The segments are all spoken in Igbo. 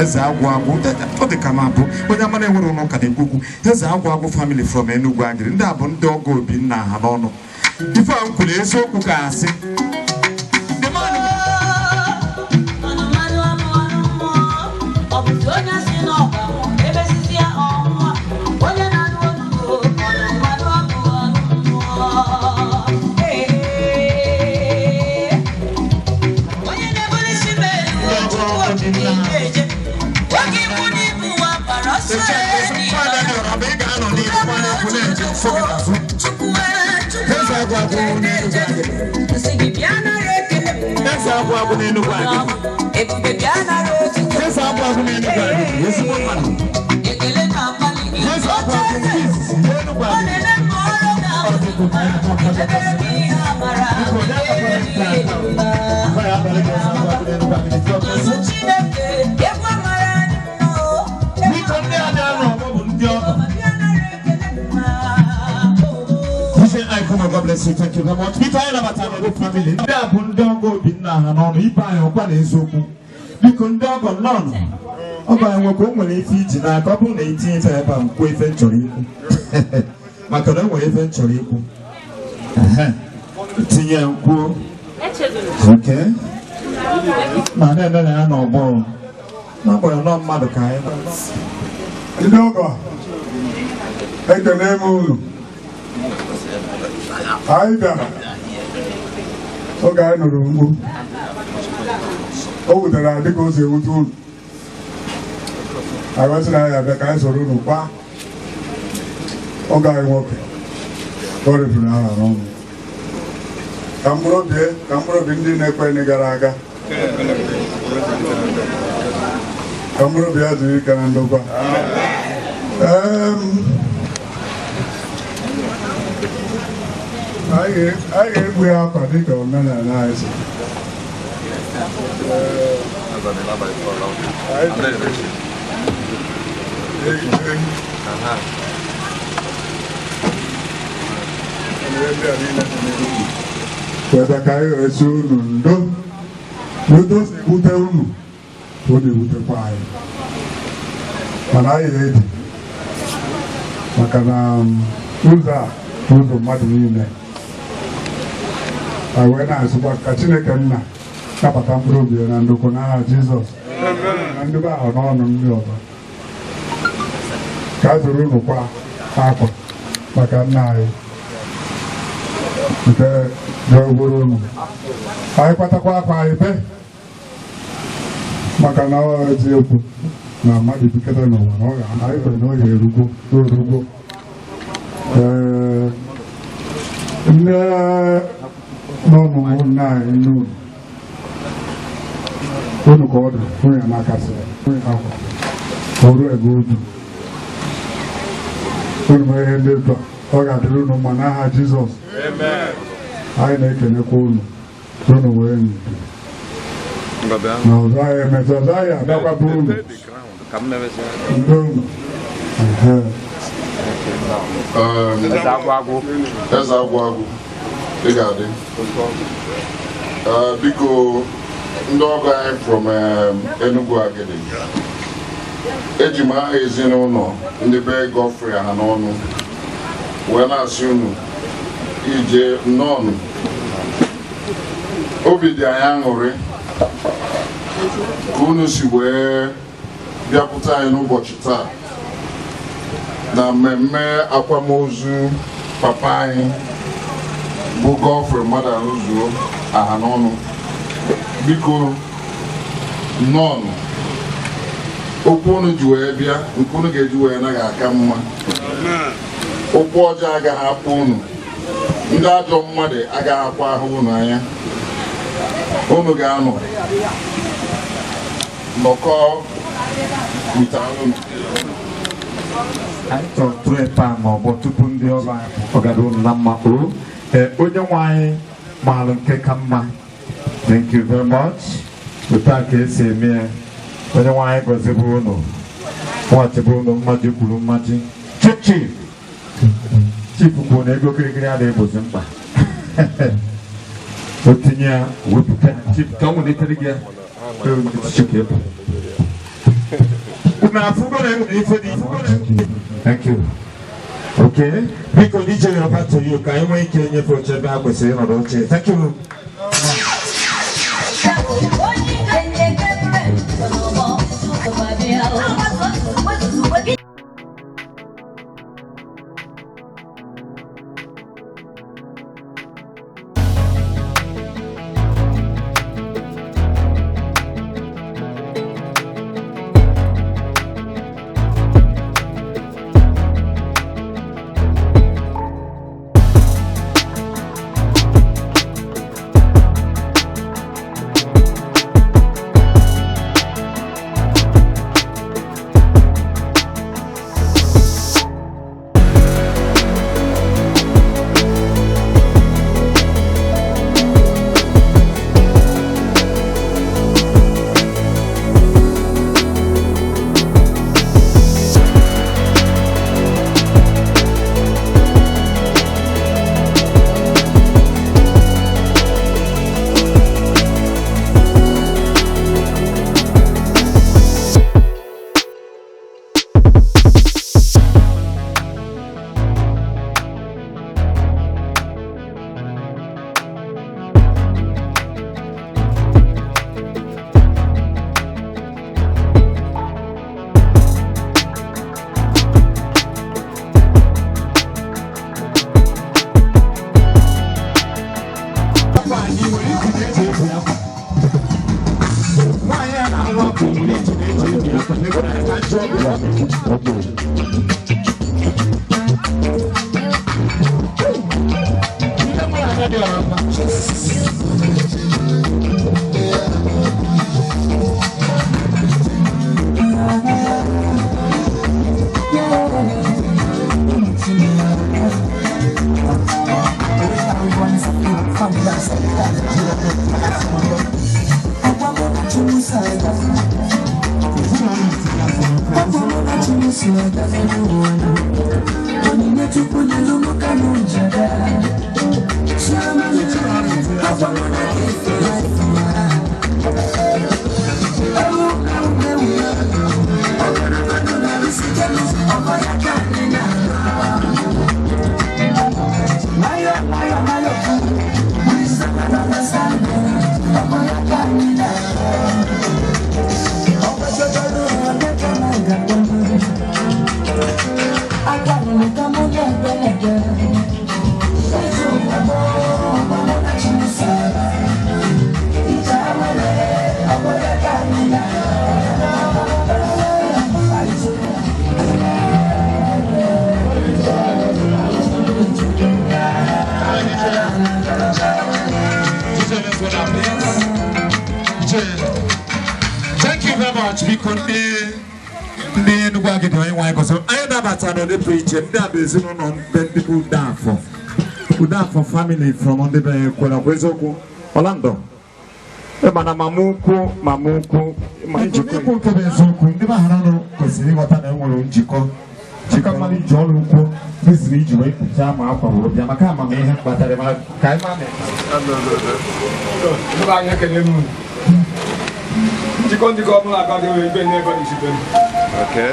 Eze Agwụ Agwụ, ọ dị ka m abụ onye ama na-enwere ụlọ ụka na-ekwu okwu. Eze Agwụ Agwụ family from Enugu Agidi. Ndị a bụ ndị ọgọ Obinna ha n'ọnụ. Ife a m kwuru, eziokwu ka asị? The man. Ọnụmanụ anụ mmụọ, ọ bụzi onye si n'ọgba emesizi ya ọnwụọ, onye na-anụ olu ọnụmanụ abụ ọnụ mmụọ. Ee, onye na-ebuli isi m elu, Chukwu okike na-eje oge ikwu n'ibu ụwa gbara ọsọ. Fada dị ọra bụ ị ga-anọ n'ihu gbara egwu na-eje nso gị n'azụ. Chukwu, Chukwu. Eze Agwụ Agwụ n'Enugu Agidi. Nsị gị bịa nara ekele m. Eze Agwụ Agwụ n'Enugu Agidi. Ebube, bịa nara otuto. Eze Agwụ Agwụ n'Enugu Agidi, ezigbo mmadụ. Ekele na-akpali gị. Eze Agwụ Agwụ nke izizi n'Enugu Ọ Agidi. na-eme mma ọrụ ga-abụ edebere m ihe amara mere m ihe dị mma. Fire abalị gị, Eze Agwụ Agwụ n'Enugu Agidi. God bless Ụzụ you. Chineke, egwu amara dị mma o. Biko, ndị a na-anọ ọgbọ bụ ndị ọgọ. Bịa nara ekele mma. Uche Ikono, God bless you. Thank you very much. Biko, anyị nabatara n'obi family. Ndị a bụ ndị ọgọ Obinna ha n'ọnụ. Ibe anyị ọkwa na eziokwu. Biko, ndị ọgọ, nnọọ. Ọgọ anyị nwoke, o nwere ife iji n'aka. Ọ bụrụ na itinye ife ebe a, m kwuo ife m chọrọ ikwu. Maka na o nwere ife m chọrọ ikwu. Ehe. Tinye ya kwuo. Okay. Ma na-eme na ya n'ọgbọ. N'agbanyeghị nọọ mmadụ ka anyị nọ. Ndị ọgọ, ekele m unu. Anyị bịara oge anyị nụrụ mkpu o wutere anyị dịka o si ewute unu. Anyị wee sị na anyị abịa ka anyị soro unu kwa oge anyị nwoke ka ọ refuru aha n'ọnụ, ka mkpụrụ obi ndị na-ekweghị gara aga, ka mkpụrụ obi ya zuru ike na ndokwa. Anyị ga-egbu ya akwa dịka omenala anyị si. Anyị ehi. Ihe ndị a niile dị n'ihu. Weta ka anyị wee sị unu ndo n'otu o si ewute unu ka ọ na-ewutekwa anyị, mana anyị ga-edi maka na ụzọ a bụ ụzọ mmadụ niile. Anyị wee na-asịkwa ka Chineke nna napụta mkpụrụ obi ya na ndokwa n'aha Jizọs. Na ndị be ahụ n'ọnụ ndị ọzọ ka a zụrụ unu kwa akwa maka nna anyị nke ga-egwuru unu. Anyị kwatakwa akwa anyị be maka na ọ eziokwu na mmadụ bikọta n'ụwa na ọ ga anyị kwere na ọ ga-erugwo n'orugwo. Ee, nne n'ọmụmụ nna anyị nne unu unu ka ọ dị nwunye n'akasị nwunye akwa ka o ruo ebe unu unu mee ihe ndị otu a, ọ ga-adịrị unu mma n'aha Jizọs. Anyị na-ekenekwa unu unu wee ndidi na ọzọ anyị emezi ọzọ, anyị abịakwa bụ unu ndị unu. Ehe. Eze Agwụ Agwụ. Eze Agwụ Agwụ, ị ga-adị. Biko, ndị ọgọ anyị from Enugu Agidi, eji m aha ezinụlọ ndị be Godfrey ha n'ọnụ wee na-asị unu ije nnọọnụ. Obi dị anyị aṅụrị ka unu si wee bịakwute anyị n'ụbọchị taa na mmemme akwamozu papa anyị bụ Godfrey mmadụ arụzuo aha n'ọnụ. Biko, nnọọnụ. Okwu unu ji wee bịa, nke unu ga-eji wee naghị aka mma. Ụkwụ ọjọọ agaghị akpụ unu, ndị ajọ mmadụ agaghị akwa ahụ unu anya. Unu ga-anọ nọkọ wite unu. Anyị chọrọ tụrụ ebe a n'ọgbọ tupu ndị ọrụ anyị pụ. Ọ gara unu na mma o. Ee, onye nwe anyị maara nke ka mma. Thank you very much. Otu a ka esi eme ya. Onye nwe anyị gọzibe unu, kwụghachibụ unu mmaji kwuru mmaji. Chief, chief, chief kwuru na ego kirikiri adịghị egbozi mkpa. O tinye ya, wepụta. Chief, ka m welitere gị ya. Ee, chief, ịpụ. Unu afụgo na enwere ife dị. Thank you. Okay. Biko DJ over to you ka anyị nwee ike nyefe oche ebe ha kwesịrị ịnọdụ oche. Thank you. Thank you very much. Biko ndị Enugu Agidi onye nwe anyị gọziri anyị nabatara ndị pụrụ iche ndị a bụ ezinụlọ ndị bụ Udafọ Udafọ family from ndị be kwere ọkwa eziokwu Orlando mana mama ukwu ma njikọ ikwu nke bụ eziokwu ndị be ha nọ kwesịrị ịghọta na enwere njikọ njikọ mmadụ iji ọrụ ukwu kwesịrị iji wee kpuchaa ma akwa wee bịa maka amamihe kpatara ma ka anyị ma na njikọ njikọ ọbụla aka dị ibe n'ego dị site. Okay.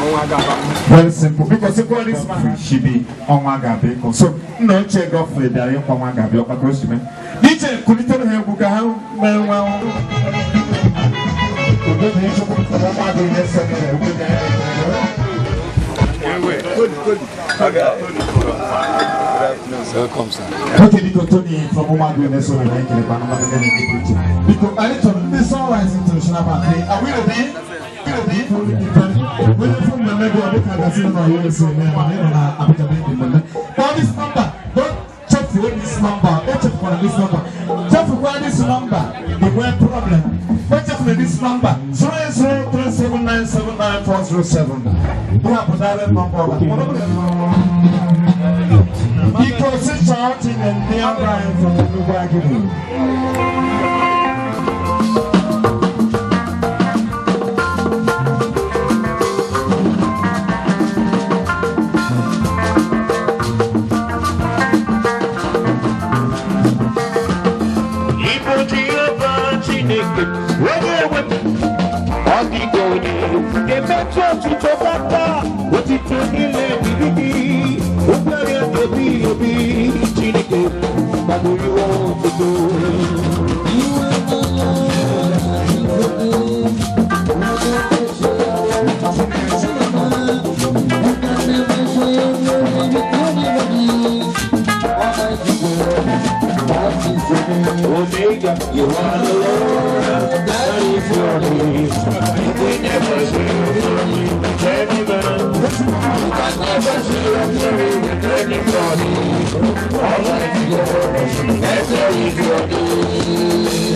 Ọnwa ga-aba. Very simple because equally this man should be ọnwa ga-abịa ịkọ. So nna ochie Godfrey bịara ịkwa nwa ga-abịa ọkwa ka o si mee. N'iche kulitere ha egwu ka ha mee nwa udo na ịchụpụ mmadụ na-ese mere egwu na Welcome, sir. Okay, biko Tony from Umadu na-eso mere anyị kelekwa na mmadụ ndị iche. Biko anyị chọrọ ndị Sunrise International Bank. Are we ready? Onye fún mmemme gị ọ dịka gasị nọ na USA mee mana ị nọ na Abuja mee mmemme. Kpọọ this number. Don't chefuo this number. Echefukwala this number. Chefukwa this number. The nwee problem. Echefuna this number. 08037979407. Ihe a bụ direct number ọ bụla. Biko si chọọ Chineke ndị ọgọ anyị from Enugu Agidi. Ọ dịghị onye ga-emetụ otuto aka. Otito niile dịrị gị. Ụkwara ebi ebi Chineke gbagoro otuto. Omega, you are the Lord, that is your name. We never see you with any man. You can never see your glory with anybody. Almighty God, that is your name.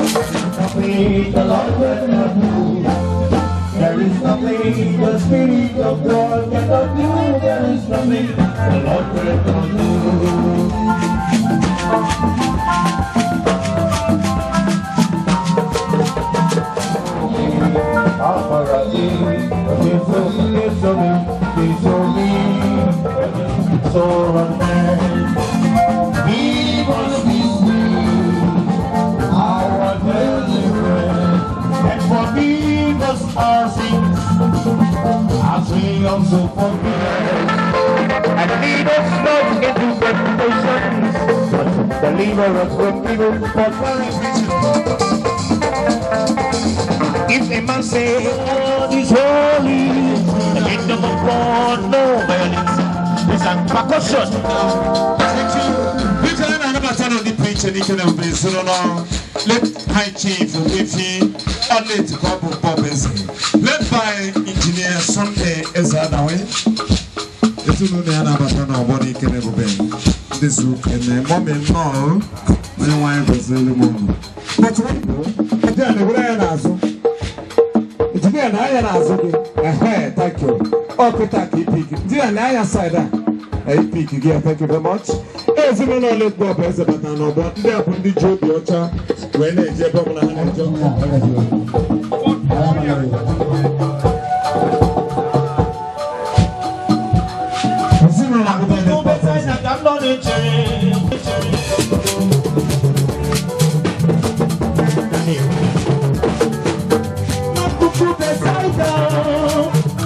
Nothing the Lord will not do. There is nothing the Spirit of God cannot do. There is nothing the Lord will not do. He must be sweet, our deliverer, and forgive us our sins, as we also forgive. And lead us not into temptations, but deliver us from evil. For there is if a man say God is holy, the kingdom of God no violence. It's a percussion. Biko, anyị na-anabata n'ụdị pụrụ iche n'ike na ebube ezinụlọ late High Chief Ogbuefi Ọlate ka ọ bụ Bob Eze, led by Engineer Sunday Eze Adawe. Ezinụlọ ya na-abata n'ọgbọ n'ike na ebube ndị zuru eme mọmị nnọọ. Onye nwaanyị gọziere m unu. Ndị a na-ewere ya n'azụ, injinia na-anya n'azụ gị. Ehe, thank you. Ọ kịta ka ipik ndị a na-anya side a ipik gị. Thank you very much. Ezinụlọ late Bob Eze batara n'ọgbọ. Ndị a bụ ndị ji obi ọcha wee na-eje ebe ọbụla ha na-eje. Ezinụlọ akwụkwọ late Bob Eze. N'akụkụ Besaida,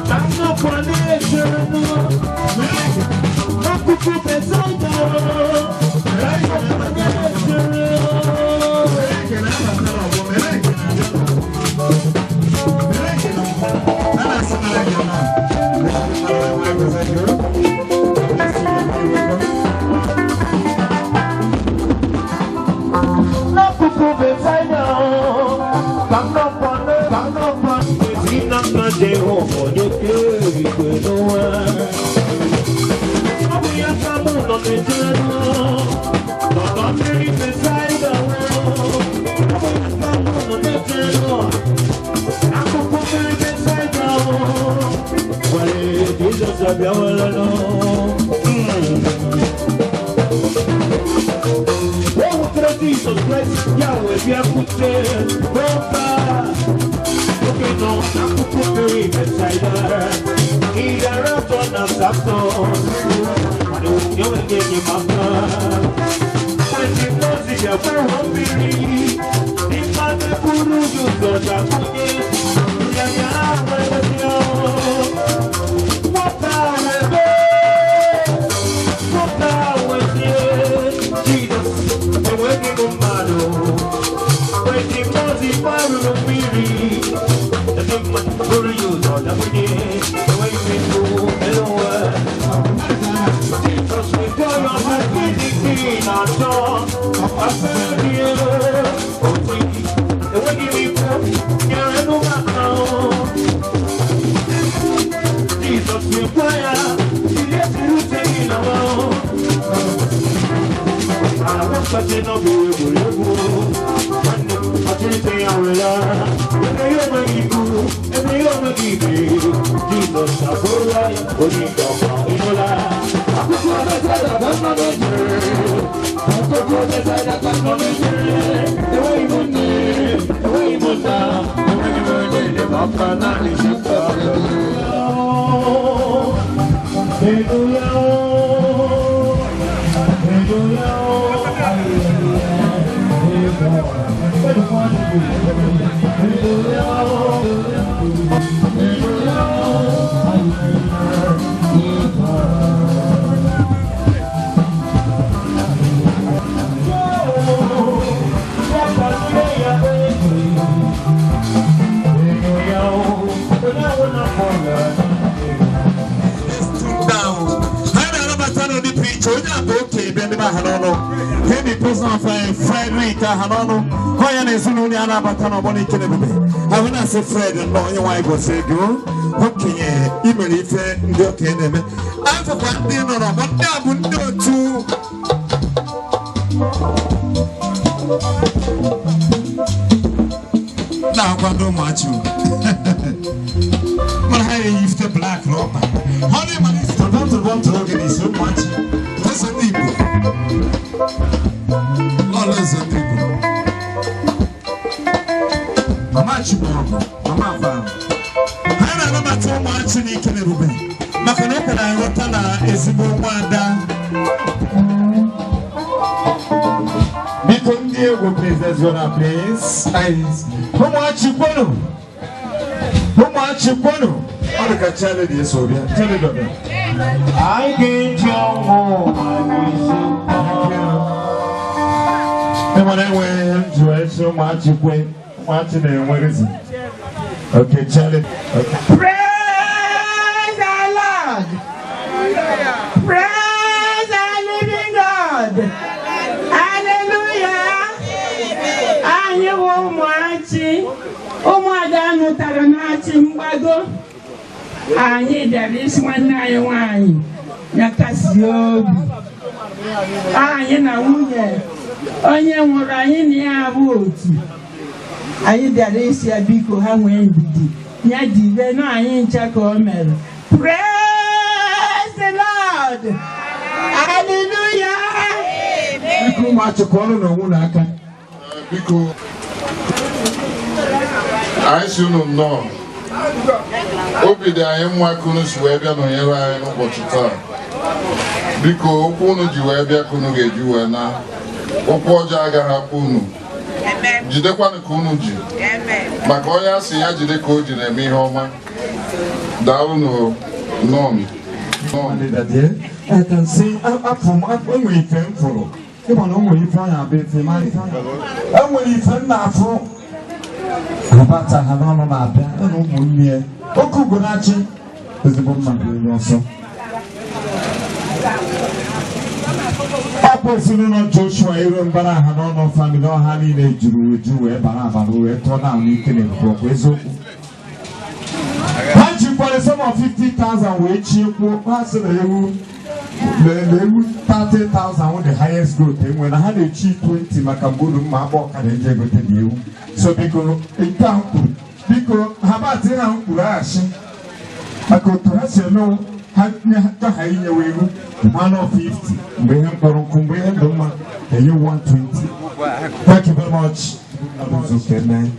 ka m nọkwa na-echere n'akụkụ Besaida, ka m nọkwa na-echere. N'akụkụ Besaida, ka m nọkwa ka m nọkwa esi n'aka Jehova onye kere igwe n'ụwa. Ọ bụ ya ka mụ nọ na-echere n'ọdọ mmiri Besaida. Ọ bụ ya ka mụ nọ na-echere n'akụkụ mmiri Besaida. Wale Jizọs abịawala nụ. O wutere Jizọs Kraịst, ya wee bịakwute n'ofe a. Oge nọ n'akụkụ mmiri Betsaida, iri atọ na asatọ, mana enweghị enyemaka. Mgbe Mozis bịakwara mmiri, ndị mmadụ buru ya ụzọ dakwunye, ya ya wee bịa. Nwata wee bee, nwata wee tie, Jizọs, enweghị m mmadụ. Mgbe Mozis gbarụrụ mmiri, ndị mmadụ buru ya ụzọ dakwunye, enweghị m ikwu elu ụwa. Jizọs wee gwa ya ọsọ, gịnị ka ị na-achọ? Afere dị elu, oti, enweghị m ikwu, nyere m aka. Jizọs wee gwa ya, ihe siri uche gị na nwa. Àwọn pàṣẹ náà bí egwuregwu. Nwanne m, ọchịrịsị ya nwere ebe ya enweghị ikwu, ebe ya enweghị ibe. Jizọs abụrụla ya onye nke ọma ịnụla. Akụkụ Besaida ka m nọ na-echere. Akụkụ Besaida ka m nọ na-echere. Enweghị m nne, enweghị m nna, enweghị m onye enyemaka, naanị Chukwu. Hallelujah. Down. Ha na-anabata n'ụdị pụrụ iche onye a bụ okenye bịa ndị be aha n'ọnụ. Henry President of Frederick aha n'ọnụ. Ọ ya na ezinụlọ ya na-abata n'ọgbọ n'ike na ebube. Ha wee na-asị Fred nnọọ onye nwaanyị gosi gị o. Okenye imere ife ndị okenye na-eme. Afọkwa ndị nọ n'ọgbọ ndị a bụ ndị otu na-akwado ụmụachi mana ha eyifte black n'ọkpa ha na-emana tụrụbọm oge n'isi ụmụachi eze ndị Igbo lọlọ eze ndị Igbo mama Chibọgụ mama afa ha na-anabata ụmụachi n'ike na ebube maka na o kwere anyị ghọta na ezigbo nwaada. Biko ndị egwu, please, let's go now, please. Nice. Ụmụachi kwenu, ụmụachi kwenu. Ọ dị ka Charlie eso bịa, Charlie dọbịa. Anyị ga-eji ọnwụ isi. Enwere enwe ihe m ji wee sị ụmụachi kwe, ụmụachi na-enwe reason. Okay, Charlie. Okay. Praise the Lord. Praise the living God. Hallelujah. Anyị wụ ụmụachi, ụmụada mụtara n'achị mgbago. Anyị bịara isi nwanne anyị nwanyị ya kasie obi. Anyị na nwunye onye nwụrụ anyị na ya bụ otu. Anyị bịara isi ya biko ha nwee ndidi ya dibe na anyị ncha ka o mere. Praise the Lord. Hallelujah. Biko ụmụachi kụọrọ n'onwe unu aka. Biko, anyị si unu nnọọ. Obi dị anyị mma ka unu si wee bịa nọnyere anyị n'ụbọchị taa. Biko, okwu unu ji wee bịa ka unu ga-eji wee na ụkwụ ọjọọ agaghị akpọ unu. Jidekwanụ ka unu ji maka onye a sị ya jide ka o ji na-eme ihe ọma. Daalụnụ, nnọọ nnọọ. I can see afọ m enwere ife m fụrụ ịma na o nwere ife anyị abịa ife ma ife enwere ife m na-afụ abata ha n'ọnụ na-abịa ya na ụmụnne ya oke ugo na-achị ezigbo mmadụ onye ọsọ. Ọ bụ ezinụlọ Joshua iro mbara ha n'ọnụ family ọha niile juru eju wee bara abara wee tụọ na n'ike na ebube ọkwa eziokwu. Ha jikwara sum of 50,000 wee chikwuo ha sị na ewu na ewu 30,000 wụ the highest goat enwe na ha na-echi 20 maka mgburu mma agba ọkada eji egote dị ewu. So biko, nke ahụ kwuru, biko ha batị ha kwuru aghachi maka otu ha si eme ha nye ha inyewe ewu mmanụ 50 mgbe ihe mkpọrọ nkụ mgbe ihe ndụ mma enye 120. Thank you very much. Abụzukene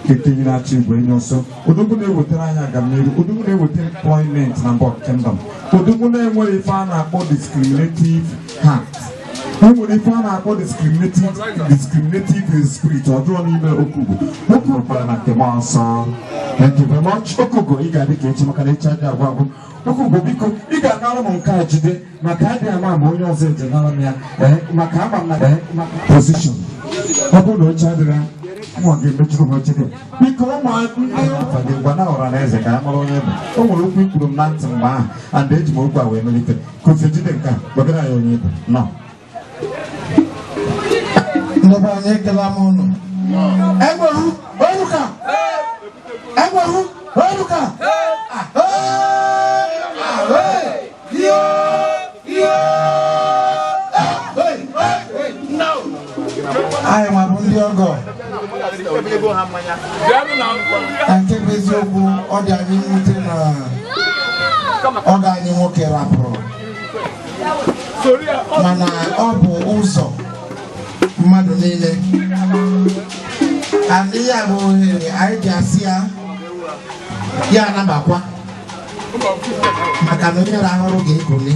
keke yi na-achọ igwe enye ọsọ odogwu na-ewetara anyị agamnihu, odogwu na-eweta employment na Mbọ Kingdom, odogwu na-enwere ife a na-akpọ discriminative heart, enwere ife a na-akpọ discriminative spirit ọjọọ n'ime okugo okugo kwara na nke m ọsọ. Thank you very much. Okugo, ị ga-adị ka echi maka na echi adị agwụ agwụ. Okugo, biko, ị ga-anara m nke a jide maka adị ama ama onye ọzọ eji nara m ya. Ee, maka ama m na ee maka position ọ bụrụ na oche adịrị ya nwa ga-emechuru m oche dị. Biko, ụmụ ndị afa gị gwa na ọra na eze ka ya mara onye bụ. O nwere okwu ikwuru m na ntị mgbe ahụ and eji m okwu a wee melite kofi jide nke a gwagara ya onye bụ nọ. Ndị be anyị, ekele m unu. Egberu oruka, egberu oruka. Iyo iyo. Anyị nwa bụ ndị ọgọ na nke bụ eziokwu, ọ dị anyị mwute na ọgọ anyị nwoke rapụrụ, mana ọ bụ ụzọ mmadụ niile and ihe a bụ ohere anyị ji asị ya ya anabakwa maka na onye rahụrụ ga-ekuli.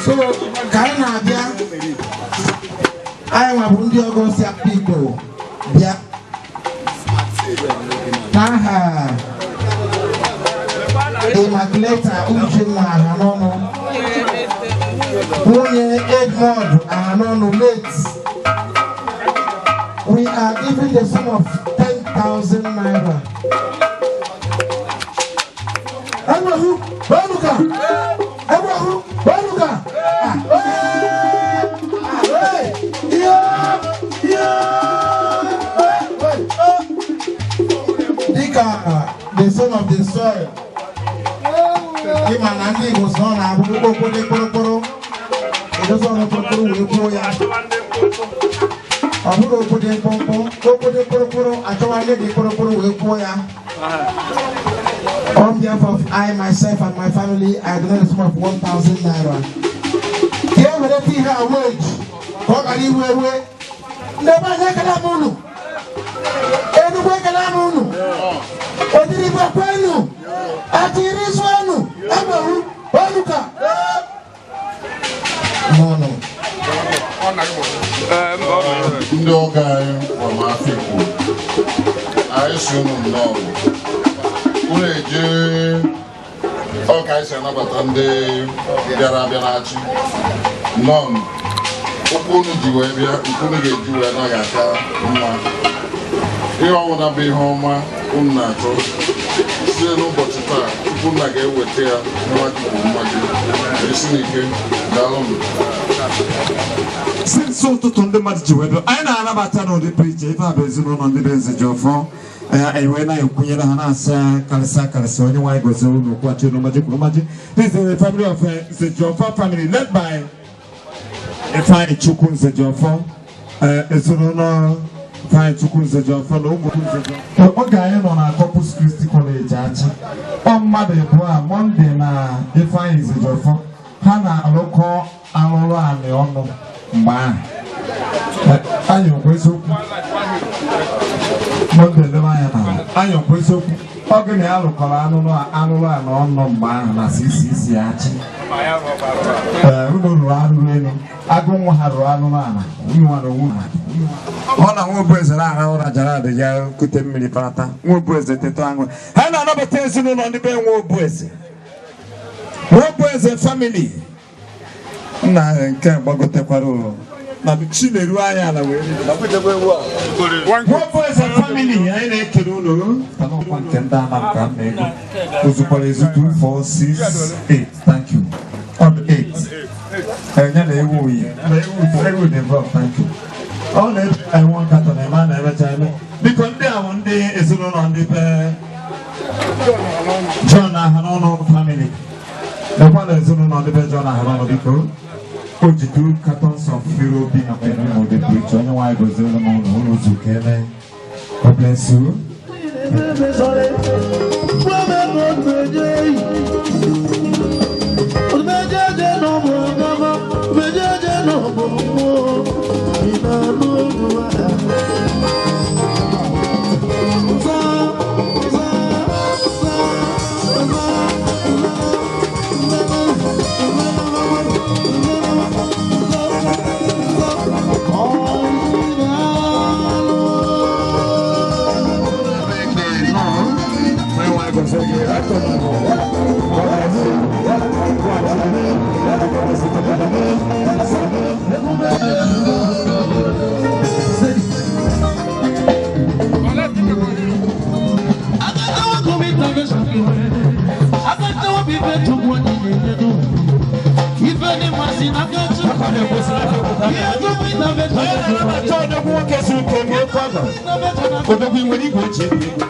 So ka anyị na-abịa Anyị nwa bụ ndị ọgọ si Afikpo bịa n'aha Immaculata Uchenna Ahanọnụ, nwunye Edmond Ahanọnụ late. We are giving the sum of 10,000 naira. Egbehu, Benuka! Egbehu, Benuka! Dịka the son of the soil, ịma na ndị Igbo sọ na-abụ okwu dị kpụrụkpụrụ, edozi ọnụ kpụrụkpụrụ wee kwuo ya. Ọ bụrụ okwu dị mkpụmkpụ, okwu dị kpụrụkpụrụ, achọwa ndị dị kpụrụkpụrụ wee kwuo ya. On behalf of I, myself, and my family, I donate a sum of 1,000 naira. Ka e were ihe a wage, ka ọ ghara iwe ewe. Ndị be anyị, ekele m unu. Enugwu, ekele m unu. Odirigwe kwenu. Atiri suenu. Egberu, Oluka. N'ọnụ. Ndị ọgọ anyị from Afikpo, anyị si unu nnọọ. Unu eje ọka anyị si anabata ndị bịara abịa na-achị nnọọ. Ụkwụ unu ji wee bịa, nke unu ga-eji wee naghị aka mma. Ihe ọbụla bụ ihe ọma unu na-achọ site n'ụbọchị taa, tupu nna ga-eweta ya mmaji bụ mmaji. Esi n'ike, daalụnụ. Since ụtụtụ ndị mmadụ ji wee bịa, anyị na-anabata n'ụdị pụrụ iche. Ife a bụ ezinụlọ ndị be Nze Jiọfọ. Anyị wee na-ekwunyere ha, na-asị karịsịa karịsịa, onye nwaanyị gozie unu, kwuachi unu mmaji kwuru mmaji. This is the family of Nze Jiọfọ family, led by Ifeanyi Chukwu Nze Jiọfọ. Ezinụlọ Ifeanyi Chukwu Nze Jiọfọ na ụmụ Nze Jiọfọ. Oge anyị nọ na Corpus Christi College Achị, ọ mmadụ abụọ a, Monday na Ifeanyi Nze Jiọfọ, ha na-arụkọ arụrụ anị ọnụ mgbe ahụ. Anyị okwu eziokwu, Monday, lebe anya na anyị okwu eziokwu. Oge na ya rụkọrọ anụrụ anụrụ anị ọnụ mgbe ahụ na CCC Achị. Ee, unu rụrụ arụrụ elu, agụ nwa ha rụrụ anụrụ ala, unu nwere onwe ha. Ọ na nwa eze na-arahụ ụra, jara adị ya kute mmiri parata. Nwa eze teta aṅụ. Ha na-anabata ezinụlọ ndị be nwa eze, nwa eze family. Nna nke gbagotekwara ụlọ na chi na-eru anya ala wee nwa eze family, anyị na-ekele unu. Ọkwa nke ndị ama ka m na-ego ozukwara ezu. 2 4 6 8, thank you. Ọ dị 8 enye na ewu oyi na ewu ewu dị involved. Thank you. Ọ na-ebe anyị nwa nkatọ na eme a na-emecha eme. Biko, ndị a bụ ndị ezinụlọ ndị be John Ahanọnụ family. Lekwa na ezinụlọ ndị be John Ahanọnụ. Biko, o ji two cartons of Hero bi na n'ụdị pụrụ iche. Onye nwaanyị goziere m ụlọ ụlọ ozu ka eme. God bless you. Odogwu nwoke siri ike ma oke ọgọ. Odogwu, ị nwere igwe eji ebi ego.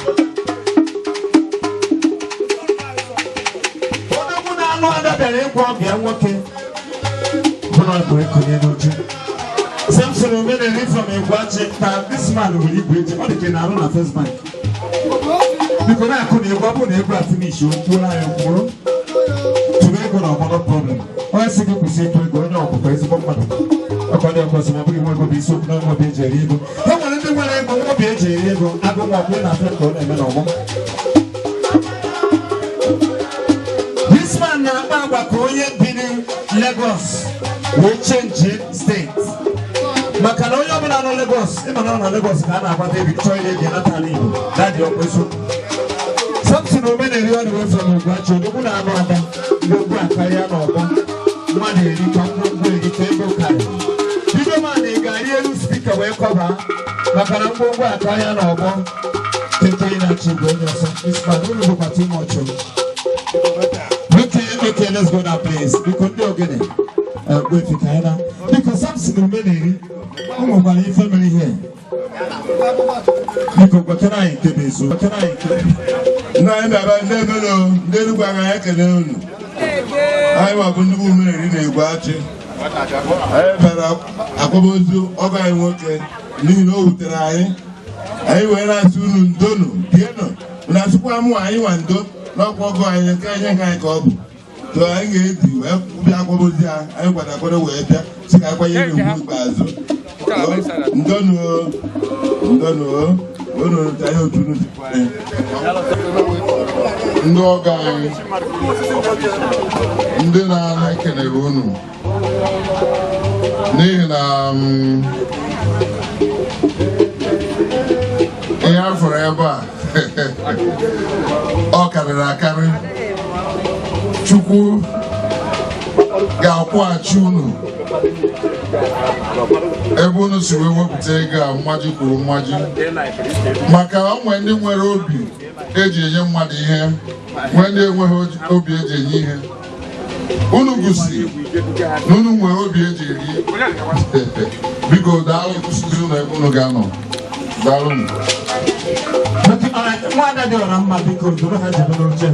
Odogwu na-anụ ada bịara ịgwọ ọbịa nwoke bụ na ọ bụ ekonye n'oche. Samson Omeneri from Egwachi ka this man nwere igwe eji ọ dị ka ị na-arụ na First Bank. Biko, na-akụ na egwu. Ọ bụrụ na egwu a finish, okwuola anyị okwuo tụrụ ego na ọgbọdọ problem. Onye sị gị kwụsị ịtụ ego, onye ọkụkọ ezigbo mmadụ ọkọ ndị ọkọ sị ma ọ bụghị nwa ego bụ isiokwu na nwa obi eji eri ego. E nwere ndị nwere ego nwa obi eji eri ego. Agụ nwa ọbụla na-afịa ka ọ na-eme n'ọgbọ. This man na-akpa agwa ka onye biri Lagos wee change state, maka na nọ Lagos, ịma na ọ na Lagos ka a na-agbata ego chọọ ihe eji anata ala Igbo. Daddy, ọkwa eziokwu. Samson Omeneri ọ na-ewe from Ugwuachi, odogwu na-anụ ada, ngwongwo akarịa n'ọgbọ. Mmadụ erika, ngwongwo erika, ego karịa. Bido ma na ị ga-arị elu speaker wee kọba maka na ngwongwo akarịa n'ọgbọ. Tete na-achị igwe onye ọsọ. This man, unu bụkwa too much o. Okay, let's go now, please. Biko ndị ogene, Ogbuefi ka anyị na. Biko Samson Omeneri, o nwekwara ife mere ihe. Biko gwakere anyị nke bụ eziokwu. Gwakere anyị nke bụ Ndị anyị bịara ndị ebelo ndị Enugwu agaghị ekele unu. Anyị ma bụ ndị bụ Omeneri na Igweachi. Anyị bịara akwamozu ọgọ anyị nwoke n'ihi na o wutere anyị. Anyị wee na-asị unu ndonu bienụ na-asịkwa mụ anyị nwa ndo n'ọkwa ọgọ anyị nke anyị nke anyị ka ọ bụ. To anyị ga-eji wee bịa akwamozu ya anyị kwado akwado wee bịa sị ka akwanyere ugwu ikpeazụ. Ndonu ndonu unu anyị otu unu sikwa anyị. Ndị ọgọ anyị, ndị na-ana, ekelere unu n'ihi na ihe a fụrụ ebe a ọ karịrị akarị. Chukwu ga-akwụghachi unu ebe unu si wee wepụta ego a mmaji kwuru mmaji, maka onwe ndị nwere obi eji enye mmadụ ihe, nwee ndị enweghị obi eji enye ihe. Unu gosi na unu nwere obi eji eri. Biko daalụ, kwụsịzi unu ebe unu ga-anọ. Daalụ. Nwaada dị ọra mma, biko duru ha jebe n'oche.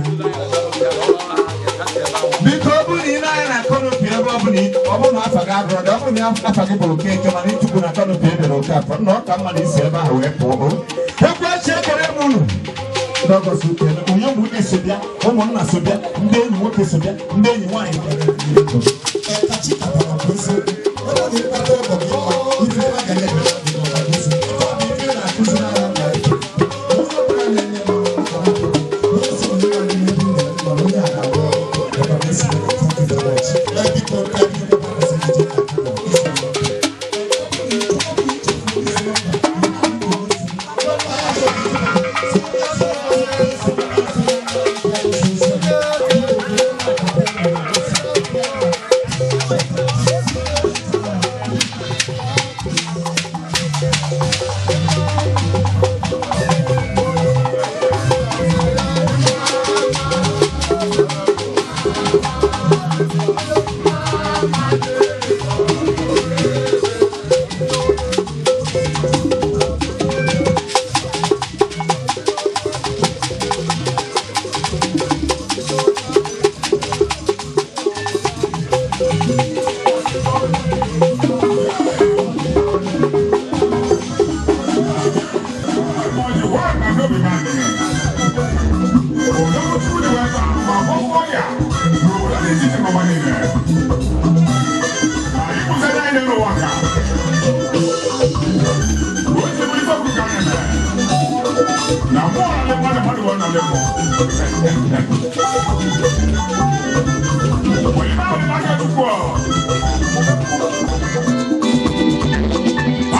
Biko, ọ bụrụ na ị na-anya na canopy, ebe ọ bụla ọ bụrụ na afa gị agụrụ dị, ọ bụrụ na afa gị bụrụ Okeke mana ịchụkwu na canopy edere Okafọ nna, ọ ka mma na isi ebe ahụ wee pụọ. O ekwechi ekele m unu. Ndị ọgọ so kele onye, ụmụnne so bịa, ụmụnna so bịa, ndị enyi nwoke so bịa, ndị enyi nwaanyị. Kachi katara bụ eziokwu. Ebe ọ na-ekpata ọgọ gị mma, ife ebe a ga na-eme gị n'ọgọ bụ eziokwu. Ife ọ bụ ife na-akụziri anyị na onye ọbụla na-enye m onye si na onye na-eme mana onye a ga-agwọ. Thank you very much. Biko, ka anyị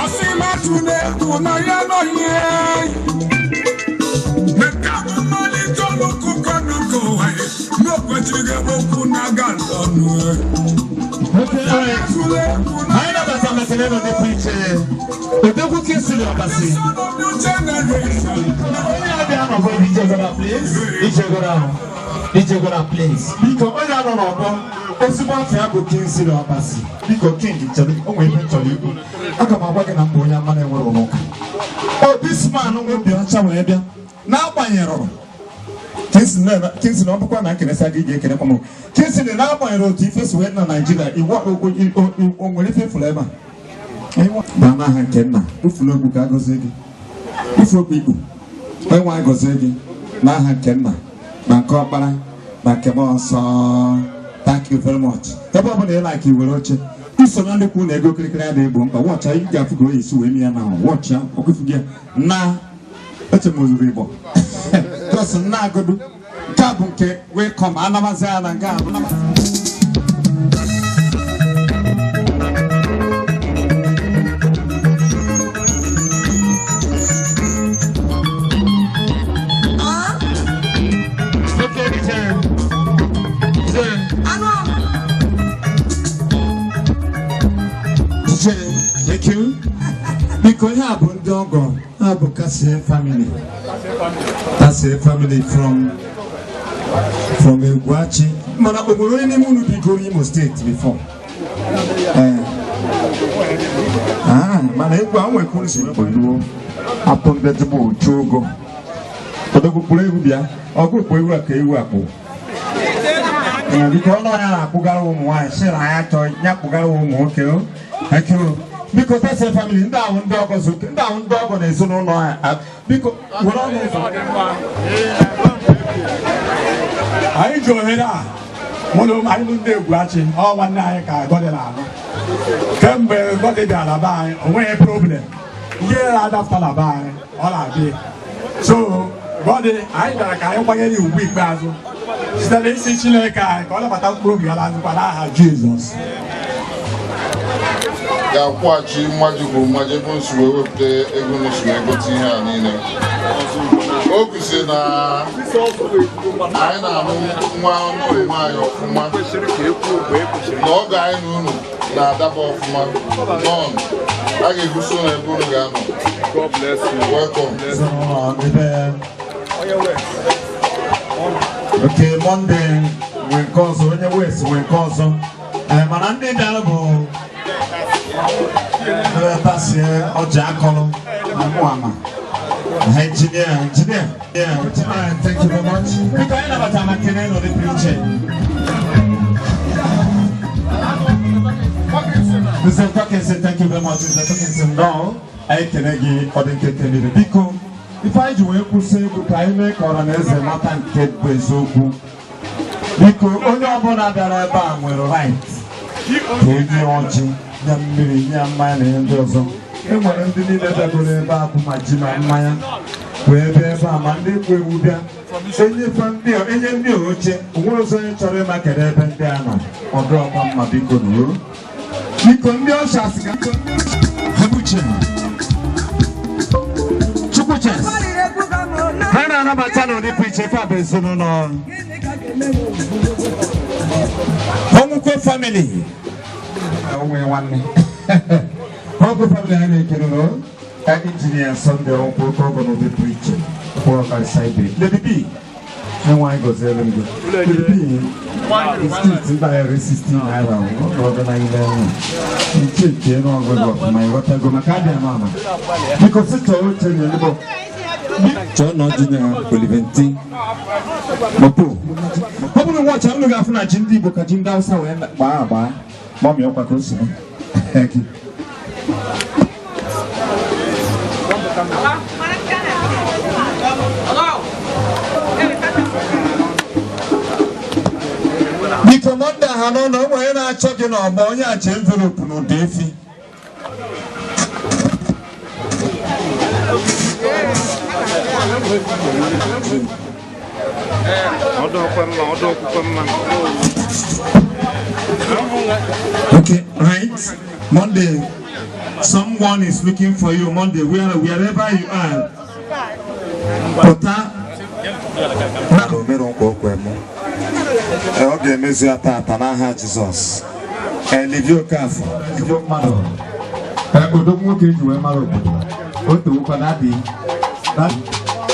Asị matụ na-egwu na ya nọghị meka mmalite ọnụkụkọ n'ụkọ n'okwechiri okwu na-aga n'ọnụ. Anyị nabata maka na ịnọ dịpụ iche. Odogwu Kingsley Ọbasi. Onye abịa nọbọ, ijegora, please. Ijegora ahụ. Ijegora, please. Biko, onye anọ n'ọgbọ, ezigbo afọ ya bụ Kingsley Ọbasi. Biko, King, chere, o nwere ihe m chọrọ ikwu. Aga m agwa gị na mbụ onye ama na-enwere ụlọ ụka. O this man nwe obi ọcha wee bịa. N'agbanyeghị Kingsley, ọ bụkwa na nkenesa gị ga-ekenekwa m. Kingsley, n'agbanyeghị otu ife si wee dị na Naịjirịa, iwu o nwere ife fụrụ ebe a. Baa n'aha nke nna, ufuru okwu ka a gọzie gị. Ifu okwu ikpu. Onye nwe anyị gọzie gị n'aha nke nna na nke ọkpara na nke mmụọ nsọ. Thank you very much. Ebe ọ bụla ị like were oche. Iso na ndị kwu na ego kirikiri adịghị egbo mkpa. Wọcha ị ga-afụ ka o esi wee mie na wọcha ọkụfu gị na eche m ozuru Igbo. Just nna agodu. Nke a bụ nke welcome anamazi ya na nke a bụ Thank you. Biko, ihe a bụ ndị ọgọ, ha bụ Kasie family. Kasie family from Egwuachi. Mana o nwere onye n'ime unu bigoro Imo State before? Ee. Ah, mana egwu a nwekwu si kpeluo. Atụ ndị ezigbo ochu ogo. Odogwu kpụrụ egwu bịa. Ọgụ kpụ egwu a ka ewu akpụ. Ee, biko, ọnụ ya na-akpụgara ụmụ nwaanyị sị na ya chọọ ya kpụgara ụmụ nwoke o. Thank you. Biko, Kasie family, ndị ahụ ndị ọgọ zuke, ndị ahụ ndị ọgọ na ezinụlọ ha. Biko, were ọnụ ụzọ. Anyị ji ohere a, mụ na ụmụ anyị bụ ndị Egwuachi, ọ nwanne anyị ka Gọdị na-alụ. Kemgbe Gọdị bịara be anyị, o nweghị problem ihe na-adapụta na be anyị, ọ na-abịa. So Gọdị, anyị bịara ka anyị kwanyere ya ugwu ikpeazụ site n'isi Chineke anyị ka ọ nabata mkpụrụ obi ya n'azụkwa n'aha Jizọs. Ga-akwụghachi mmaji kwuru mmaji ebe o si wee wepụta ego na si wee gote ihe a niile. O kwụsị na anyị na-anụ nwa ụmụ nwaanyị ọfụma, na ọgọ anyị na unu na-adaba ọfụma. Nọn a ga-egosi unu ebe unu ga-anọ. Welcome. Ezinụlọ ndị be. Okay, Monday nwe nke ọzọ, onye West nwe nke ọzọ. Ee, mana ndị bịara bụ ndị tasie ọjị akọrọ na mụ ama. Engineer, engineer. Yeah, engineer, thank you very much. Biko, anyị nabatara ma kene n'ụdị pụrụ iche. Mr. Tokinson, thank you very much. Mr. Tokinson, no, anyị kene gị, ọ dị nke kelere. Biko, ife anyị ji wee kwụsị egwu ka anyị mee ka ọra na eze mata nke bụ eziokwu. Biko, onye ọbụla bịara ebe a nwere right ka enye ọjị, nye mmiri, nye mmanya na ihe ndị ọzọ. E nwere ndị niile bịagoro ebe a bụ ma ji ma mmanya wee bịa ebe a, ma ndị kwu ewu bịa. Enyefe ndị a, enye ndị a oche, o nwere ọzọ onye chọrọ ịma kedu ebe ndị a nọ. Ọdụ ọkwa mma, biko nuo. Biko, ndị ọsha sị ka Hebuche. Chukwuches. Ha na-anabata n'ụdị pụrụ iche ife a bụ ezinụlọ Ọnwụkwe family. Onwe nwanne. Ọnwụkwe family, anyị na-ekele nụ. Engineer Sunday Ọnwụkwe, oke ọgọ n'ụdị pụrụ iche. Kwụrụ ọkarịsa ibe. Lady B. Enwe anyị gọziere m gị. Lady B. Biskit ndị ahịa 16 naira ọ na ile ahụ. Nche chee n'ọgụgụ ọfụma, ịghọtago, maka adị ama ama. Biko, sị chọọ oche nye ndị bụ chọọ na ọjị na Oliventi. Mopo. Ọ bụrụ nwa ọcha unu ga-afụ na ji ndị Igbo ka ji ndị Hausa wee gbaa agba. Mọmị, ọkwa ka o si mee. Thank you. Biko, Monday ha n'ụlọ, o nwere onye na-achọ gị n'ọgbọ, onye a ji envelope n'ụda efi. Ọdụ ọkwa mma, ọdụ ọkwụkwọ mma. Okay, right. Monday, someone is looking for you. Monday, wherever you are. Pụta. Na omere nkwa okwe mụ. Ee, ọ ga-emezu ya tata n'aha Jizọs. Ee, Livio Okafọ, ezigbo mmadụ. Ee, odogwu nwoke eji wee mara obodo. O towokwa na adị.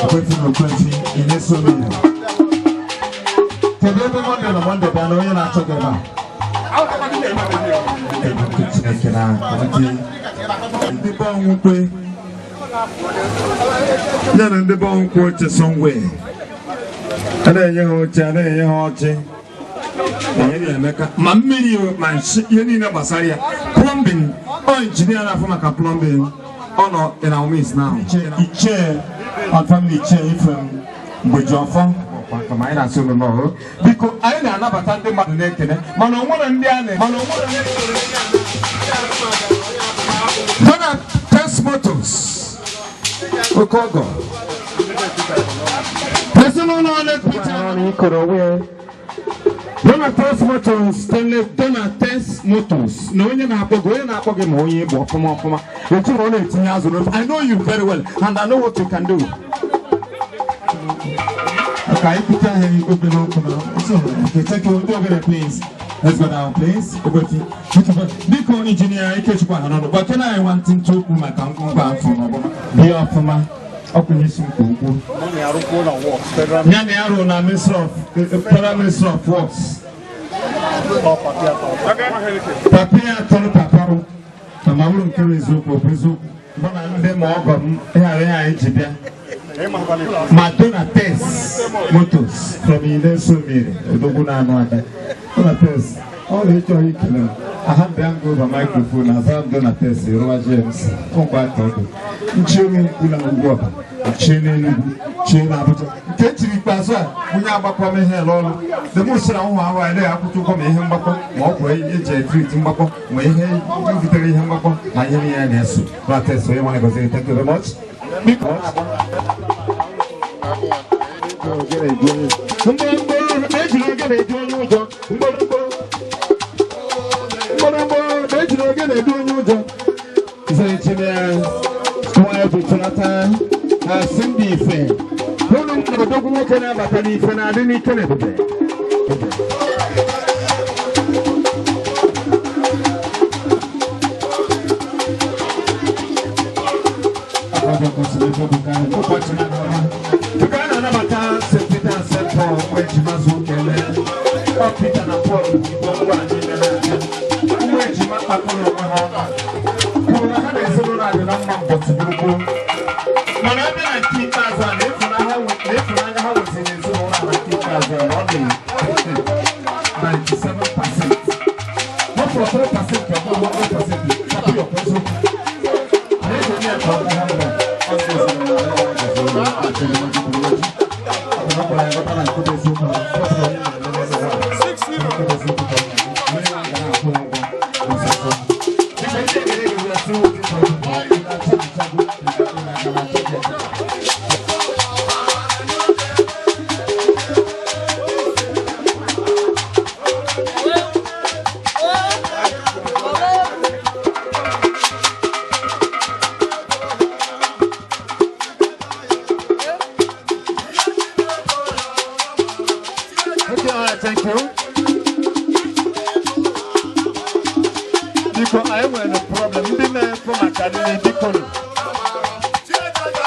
Okwefi na okwefi, ihe so mmiri. Kedu ebe Monday nọ? Monday, bịa na onye na-achọ gị ebe a. Nke Chineke na ndị be ọnwụkwe ya na ndị be ọnwụkwe oche somewhere. A na-enye ha oche, a na-enye ha ọchị. Onye na-emeka ma mmiri o, ma nshi, ihe niile gbasara ya, plumbing, ọ engineer na-afụ maka plumbing, ọ nọ in our midst now. Ichie on family, Ichie Ifem Mgbejiọfọ, ma anyị na-asị unu n'ọhụrụ. Biko, anyị na-anabata ndị mmadụ na-ekene, mana o nwere ndị a na mana o nwere Donald Test Motors, oke ọgọ ezinụlọ ole Peter ikoro onwe ya. Donald Test Motors, Stanley Donald Test Motors, na onye na-akpọ gị, onye na-akpọ gị ma onye bụ ọfụma ọfụma otu ọ na-etinye azụ n'ofe. I know you very well and I know what you can do. Ka anyị kwute ahịa obere okwu na. So, okay, thank you. Ndị obere, please. Let's go down, please. Biko Engineer Ikechukwu Ahanọnụ, gwakena anyị nwantịntị okwu maka ngwongwo afọ n'ọgbọ bịa ọfụma ọkwụnye isi nkwa okwu. Ya na ya rụrụ na Ministry of Federal Ministry of Works. Papa ya tọrọ papa m na ma bụrụ nke bụ eziokwu, ọ bụ eziokwu mụ na ndị ma ọgọ m ịghara ihe anyị ji bịa. Madonna Tess Motors from Inesomiri, Odogwu na-anụ ada. Donna Tess, ọ na-ịchọghị ikele m. Aha mbịa m over microphone, aza m Donna Tess, Rụwa James, ngwa aka ọdụ. Nchie onye nkwu na ugwu ọba, chie n'Enugwu, chie n'Abuja. Nke echiri ikpeazụ a, onye agbakọ m ihe ele ọrụ. The most na ụmụ ahụ anyị akwụkwọ ụgwọ ma ihe mgbakọ, ma ọgwụ eji etrit mgbakọ, ma ihe butere ihe mgbakọ, ma ihe niile na-eso. Donna Tess, onye nwanne gọziri, thank you very much. Biko. Mgbọrọmgbọ na-ejiri oge na-edu onye ụjọ. Mgbọrọmgbọ mgbọrọmgbọ na-ejiri oge na-edu onye ụjọ. Nzere nwa eji chọlata asị ndị ife. Ụlọ mgbọrọdọgwụ nwoke na-abata n'ife na-adị n'ike na ebube. Tupu a na-anabata St. Peter and St. Paul mgbe ejima zuo kele ọ Peter na Paul bụ ngwa anyị mere aka ụmụ ejima kpakọrọ onwe ha ọnụ kwuru na ha na ezinụlọ adị na mma mbọchị gburugburu, mana ebe na nke ikpeazụ a na ịfụnanya ha nwetara ezinụlọ a na nke ikpeazụ a na ọ dị 97%, ọ fọrọ 3% ka ọ bụrụ 100%. Kapị ọkwa eziokwu anyị ga-enye ya ka ọ dị ha mma. Ọ dị ezinụlọ Okay, all right, thank you. Biko, anyị nwere problem. Ndị na-ekwu maka nri, biko nụ.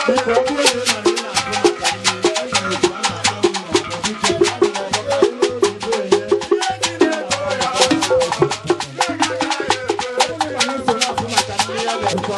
Biko, ọ bụrụ na ị nọ na ị na-akụ maka nri, e nwere otu a na-akpọ m n'ọgbọ, biko, pụta n'ọgbọ ka anyị n'oge onye. Ọ bụrụ na anyị so na-akụ maka nri, ya ga-ekwu.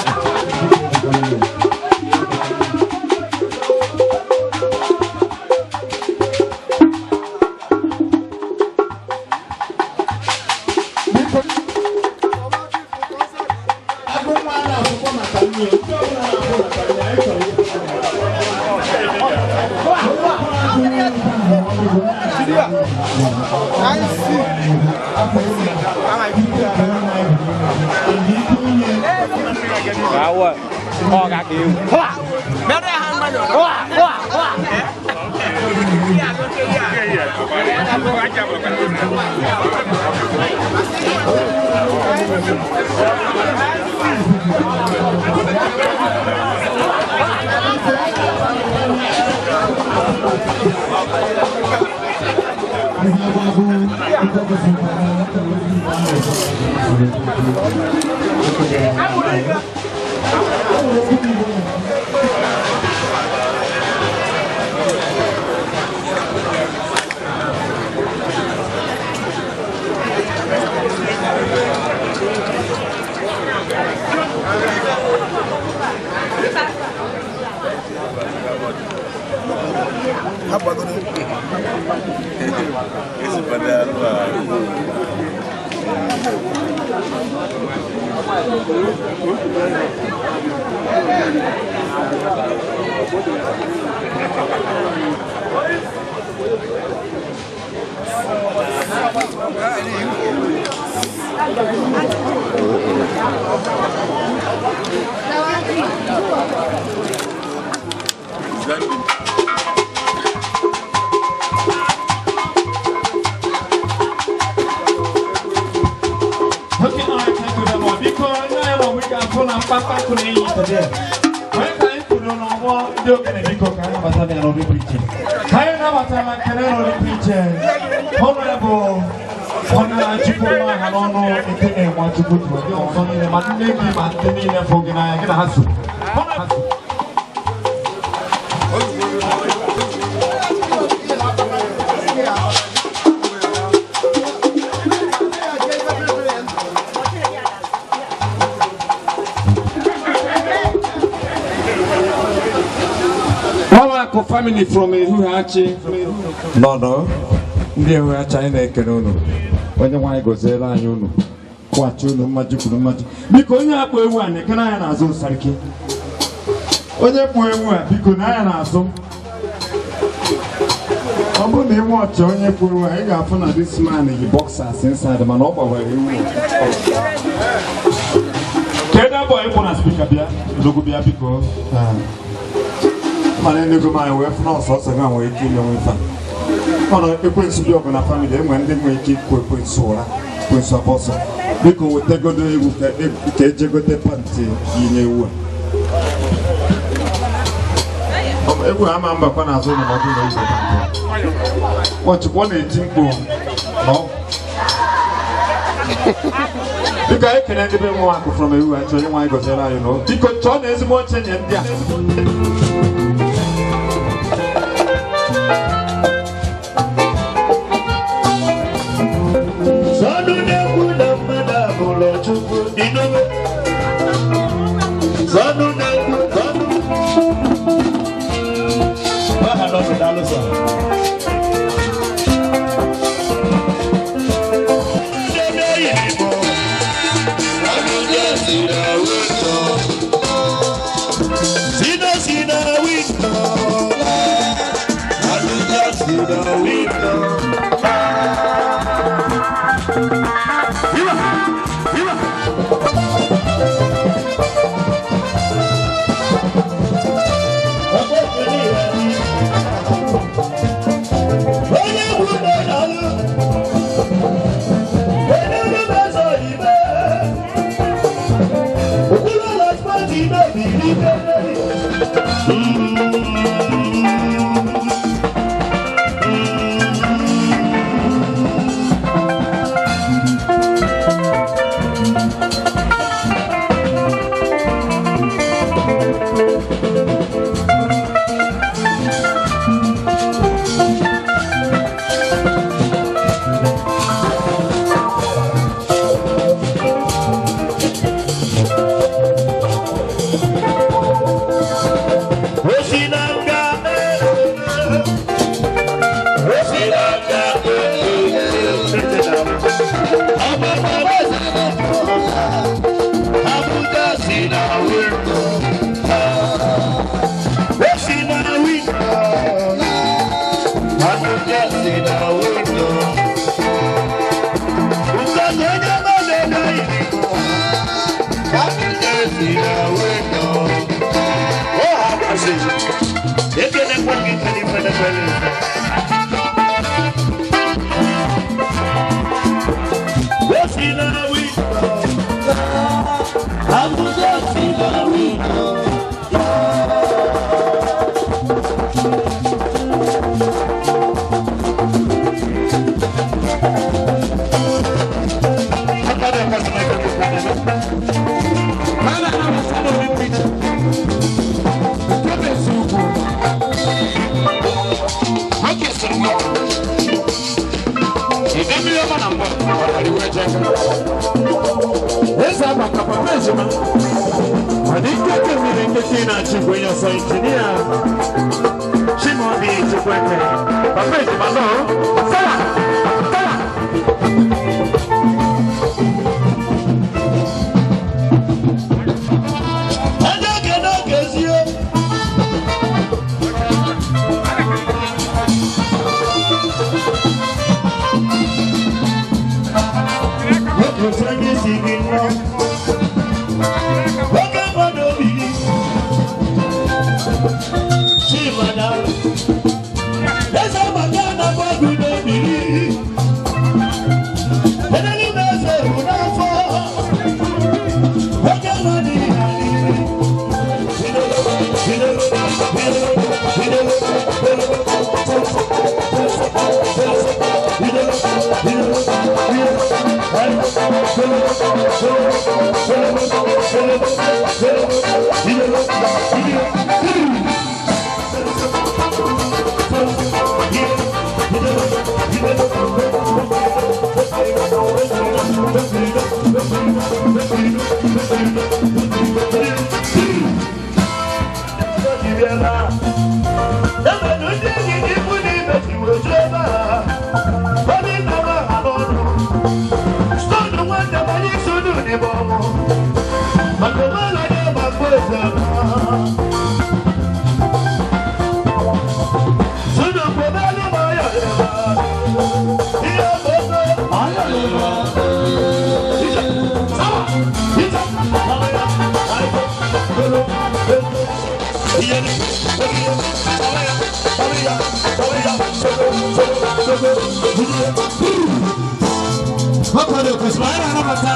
Okay, all right, thank you very much. Biko, ndị anyị nọ wike afọ na mkpakpa akụ na-enyi today. Onye ka anyị kwuru n'ọgbọ ndị okenye, biko ka anyị nabata ya n'ụdị pụrụ iche. Ka anyị nabatara nkele n'ụdị pụrụ iche. Honorable Ọ na-achịkwa aha n'ọnụ nke na-enwe Chukwu tụrụ ndị ọzọ niile ma nne gị ma ndị niile fụ gị n'anya gị na ha so. Nwawakụ family from Ehuhachi. Nọ ndị Ehuhachi, anyị na-ekele unu. Onye nwaanyị gọziere anyị unu, kwụghachi unu mmaji kwuru mmaji. Biko, onye akpụ ewu a na-ekene anya n'azụ sariki. Onye kpụ ewu a, biko, na anya n'azụ. Ọ bụrụ na ịnwe ọchị onye kpụ ewu a, ị ga-afụ na this man yi boxers inside, mana ọ gbawara ewu. Kedu ebe ịkpụ na speaker? Bịa, odogwu, bịa biko. Mana enego m anyị wee fụ na ọsọsọ gị nwere ike imenwe ife a. Mana ekwensu dị ọgụ na family, enwere ndị nwere ike ịkụ ekwensu ụra, ekwensu abọsọ. Biko, wetagodo egwu ka ejegote pant yinye ewu a. Egwu a ama mbakwa n'azụ ụlọ ma ọ bụrụ na egwu pant. Nwachukwu, ọ na-eti mkpu na ọ. Biko, anyị kene ndị be nwa akụ from ewu achọ. Onye nwaanyị gọziere anyị nọ. Biko, chọọ na ezigbo oche nye ndị a. Sọdụ na-ekwu na mmadụ abụrụ Chukwu inume. Sọdụ na-ekwu sọdụ. Aha nọ daalụ sọ. Ndebe Igbo. Abuja si na windo. Sina si na windo. Abuja si na windo. Viva! Viva! Chimana, eze maka na gbagide.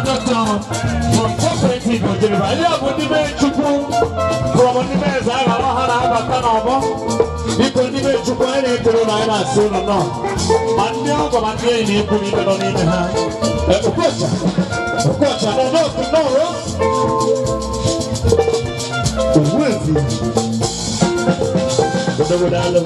From cooperative Ojiriba, ndị a bụ ndị be Chukwu from ndị be eze aghara ha na-abata n'ọgbọ. Biko ndị be Chukwu anyị na-ekele na anyị na-asị ụlọ nọ. Ma ndị ọgọ ma ndị enyi na ikwu na ibe nọ n'ime ha. Okocha, Okocha nọ n'otu n'ọrụ. Ogbuefi, odobodo alụ.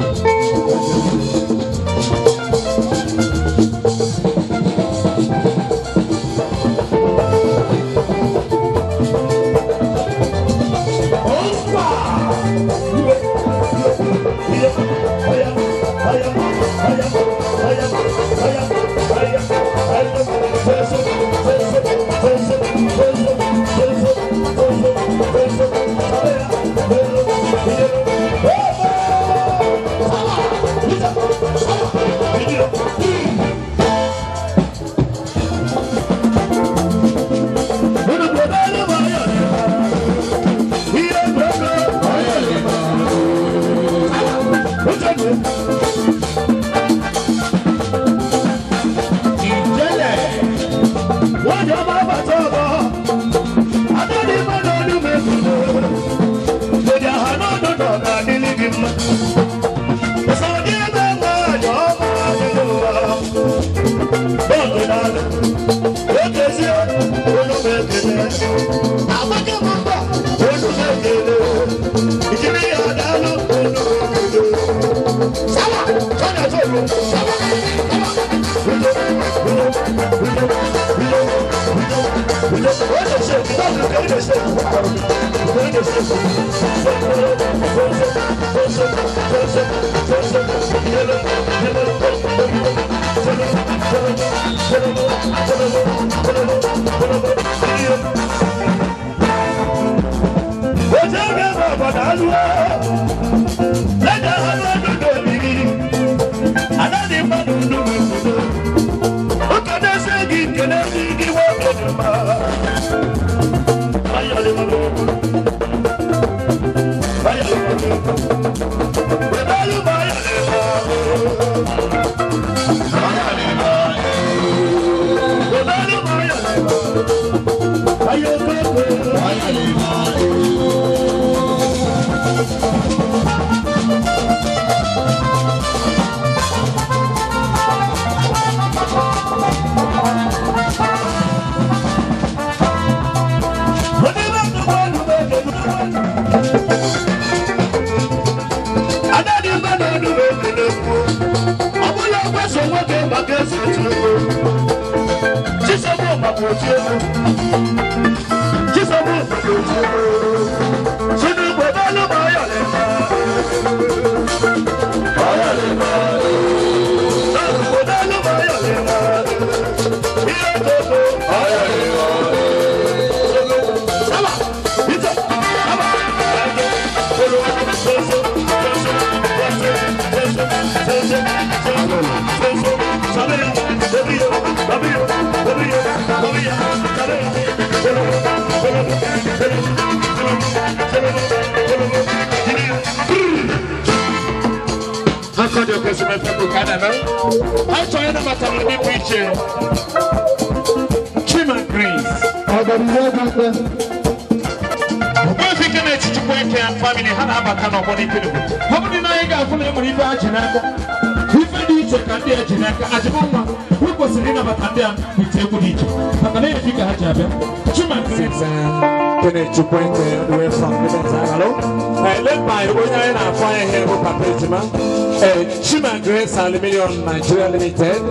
Chima Grace Aluminium Nigeria Limited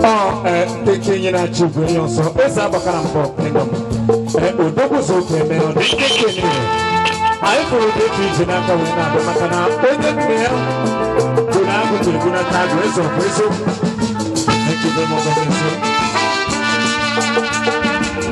or the Kenya Chief so esa bakara mpo kingdom odogwu so keme o de Kenya anyị fụrụ dị iji n'aka wee na-abịa maka na onye nne ya bụ na agụtụrụ gị n'aka agụ eze ọkwa eziokwu. Thank you very much, God bless you.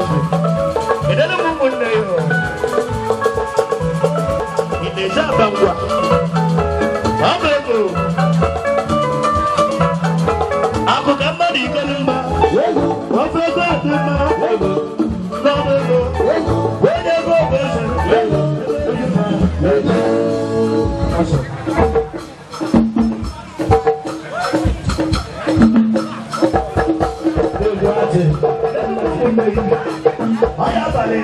ugwu. Kedere m ụmụnne ya o. Ị na-eje aba ngwa. Ọ bụ ego. Akụ ka mmadụ ikelu mma. Ofe ego adị mma. N'ọnụ ego. Onye ego bụ eze. Ọya abalị.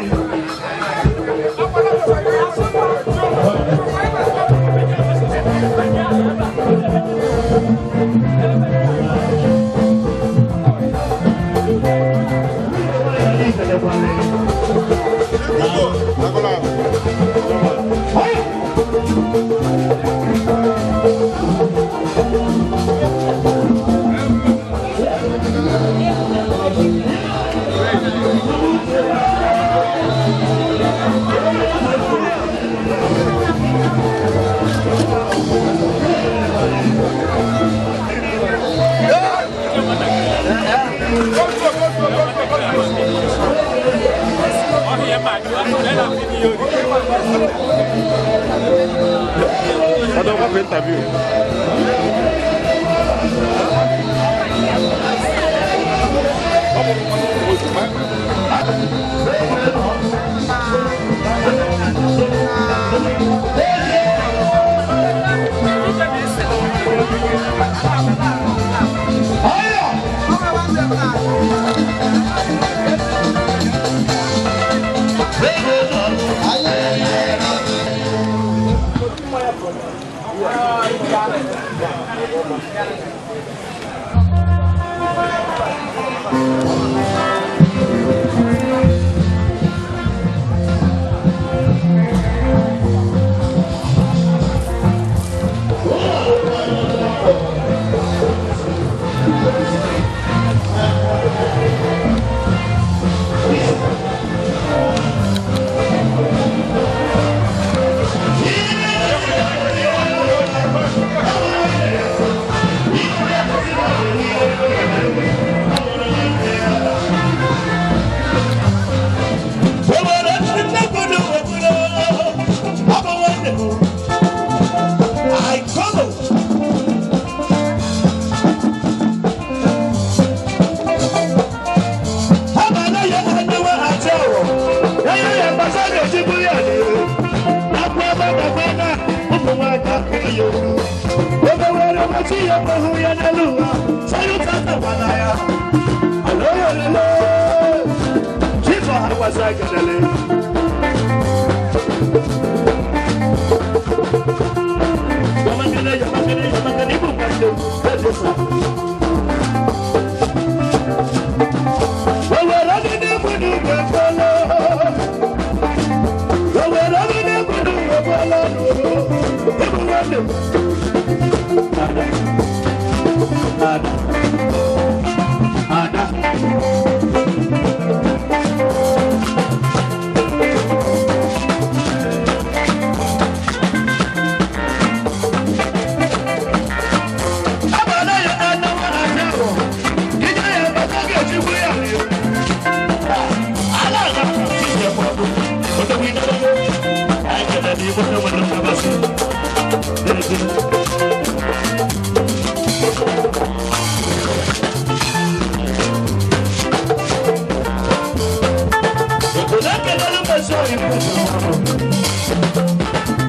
Ọdọ wapụ interview.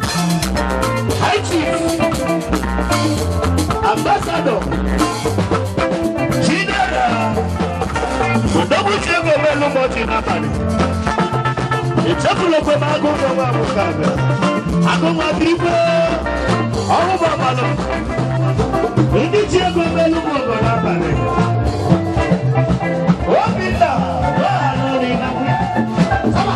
High Chief Ambassador Chidera Odogwu melu ụbọchị n'abalị echefula okwe m agụ ụlọ nwa agbụka abịa agụ nwa birikwe ọnwụ bụ abalị ndị ji ego melu m ọgọ n'abalị Obinna gbaghara nri na Sama.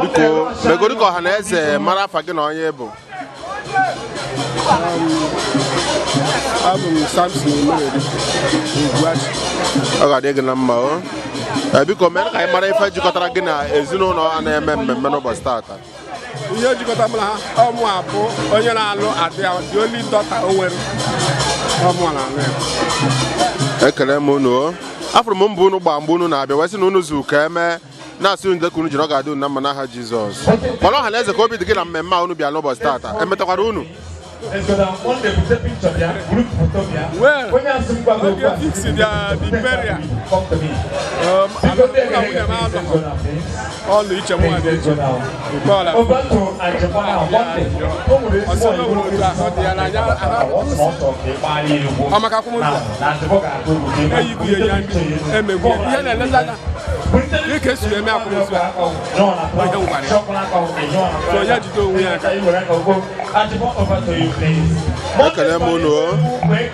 Biko megoro ka ọha na eze mara afa gị na onye bụ. Abụ m Samson Omereri Ugwuachi. Ọ ga-adị gị na mma o. Biko mere ka anyị mara ife jikọtara gị na ezinụlọ a na-eme mmemme n'ụbọchị taata. Ihe jikọtara m na ha ọmụ abụ onye na-alụ adị the only daughter o nwere ọmụ na-alụ ya. Ekele m unu o. Afụrụ m mbụ unu gbaa mgbe unu na-abịa wee sị na unu zu ka emee na-asị unu dịka unu jiri ọ ga-adị unu na mma n'aha Jizọs. Mana ọha na eze ka obi dị gị na mmemme a unu bịa n'ụbọchị taata emetakwara unu. Well, oge fix the burial. Nwunye m anọghị. Ọ nọ iche mụ adị iche. Nke ọla. Ọ sị na o nwere otu ahụ dị ya n'anya. Ọ maka akwụmụzọ. Eyigbu ya ya ndị emegbu ya. Ihe na-eleta anya. Dịka esi eme akwụmụzọ a. Ihe ngwara ya. So ya jide onwe ya aka. Ekele m unu o.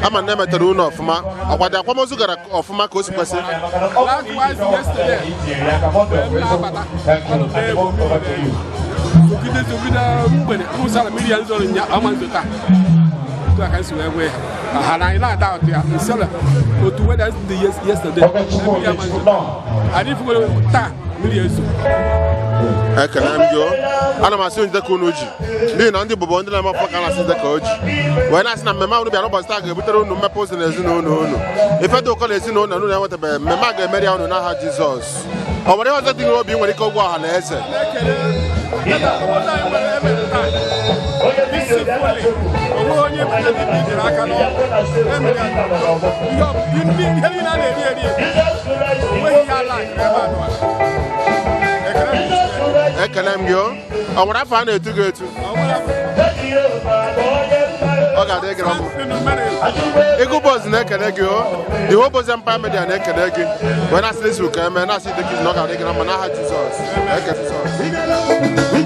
Ama na emetere unu ọfụma. Ọkwado akwamozu gara ọfụma ka o si kwesị. Likewise yesterday, mgbe m na-abata, na-egwu mmiri zogide zogide mgbede wụsara mmiri ya nzoro nya ọma nzo taa. Otu a ka m si wee gwa ya. Ha na anyị na-ada ụtụ ya nsọla otu weda dị yesterday mmiri ama nzo. Anyị fugoro taa Mmiri ezo. Ekele m gị o. Ana m asị unu ka unu ji n'ihi na ndị Igbo bụ ndị na-eme ọfọ ka a na-asị ka o ji wee na-asị na mmemme ahụ unu bịara ụbọchị taa ga-ebutere unu mmepe ụzọ na ezinụlọ unu, ife dị ụkọ na ezinụlọ unu enwetabeghị. Mmemme a ga-emeri ya unu n'aha Jizọs. Ọ nwere ihe ọzọ dị n'obi ị nwere ike ụgwọ ọha na eze? Na-ekele obodo anyị nwere emere taa peacefully. Onwe onye PDP jiri aka n'ọgwụ emere ya. Ihe niile a na-eri eri, onweghị ihe ala ebe a nọ. Ekele m Chineke. Ekele m gị o. Ọ nwere afọ a na-etu gị etu? Ọ ga-adị gị ọmụ. Eagle Boys na-ekele gị o. The whole Boys Empire Media na-ekele gị wee na-asị n'isi ụka eme na-asị ide na ọ ga-adị gị na mma n'aha Jizọs. Ekele Jizọs.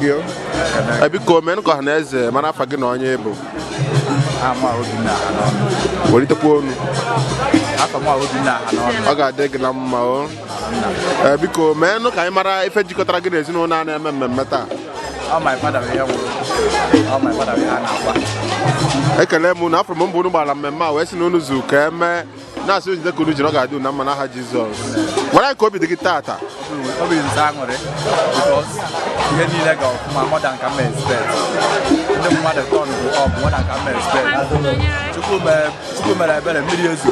gị o. Biko mee ka ọha na eze mara afa gị na onye bụ. Welitekwa onu. Ọ ga-adị gị na mma o. Biko meenụ ka anyị mara ife jikọtara gị na ezinụlọ a na-eme mmemme taa. Ekele m unu, afọ m mbụ unu gbara mmemme a wee sị na unu zu ka emee na-asị ojide ka unu jiri, ọ ga-adị unu na mma n'aha Jizọs. Gwara anyị ka obi dị gị taata. Obi dị m sọ aṅụrị because ihe niile ga ọfụma more than ka m expect. Ndị mmadụ turn up more than ka m expect. Chukwu mere ebere, mmiri ezo.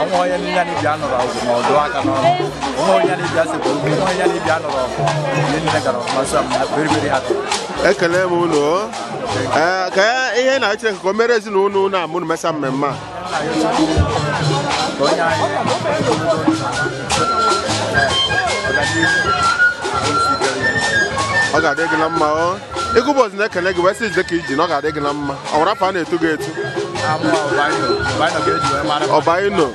Onwe onye niile na ibia nụrụ ọgụ ma ọ dụọ aka n'ọnụ. Onwe onye na ibia sekpuru, onwe onye na ibia nụrụ ọgụ. Ihe niile gara ọfụma, so I'm very very happy. Ekele m unu o. Ka ihe na-eche ka o mere ezinụlọ unu a mụ mesa mmemme a. Ka onye anyị ọganihu. Ọ ga-adị gị na mma o. Ịgụ ụbọchị na-ekele gị wee sị jide ka iji na ọ ga-adị gị na mma. Ọ nwere afọ a na-etu gị etu. Ọbaino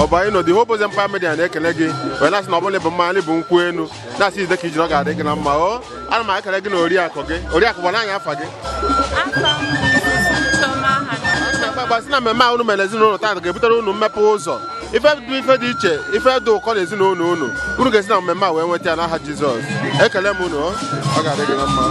Ọbaino the Hope Empire Media na-ekele gị wee na-asị na ọ bụla bụ mmanya bụ nkwụ enu na-asị jide ka iji na ọ ga-adị gị na mma o. Ana m ekele gị na oriakụ gị. Oriakụ, gbara anyị afa gị. Gbasị na mmemme a unu mere ezinụlọ taata ga-ebutere unu mmepe ụzọ, ife dị ife dị iche, ife dị ụkọ na ezinụlọ unu, unu ga-esi na mmemme a wee nweta ya n'aha Jizọs. Ekele m unu o. Ọ ga-adị gị na mma.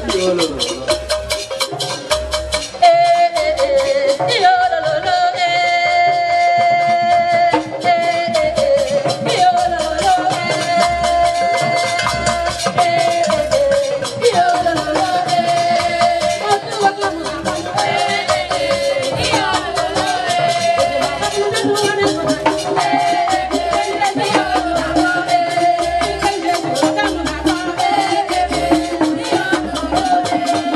Thank you.